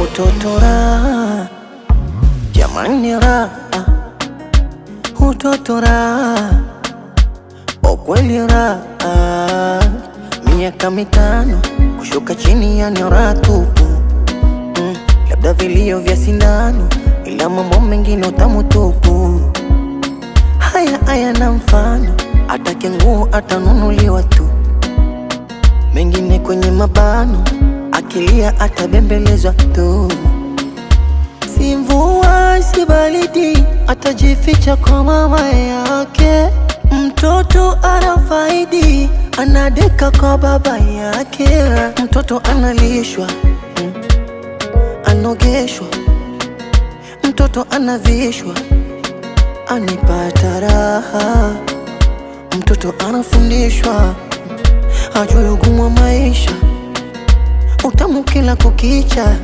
Utoto raha, jamani raha, utoto raha, ukweli raha. Miaka 5 kushuka chini, yani raha tupu. Labda vilio vya sindano, ila mambo mengine utamu tupu. Haya haya na mfano, atake nguo atanunuliwa tu, mengine kwenye mabano, akilia atabembelezwa tu. Si mvua si baridi, atajificha kwa mama yake. Mtoto anafaidi, anadeka kwa baba yake. Mtoto analishwa, anogeshwa, mtoto anavishwa, anipata raha. Mtoto anafundishwa, ajue ugumu wa maisha, utamu kila kukicha.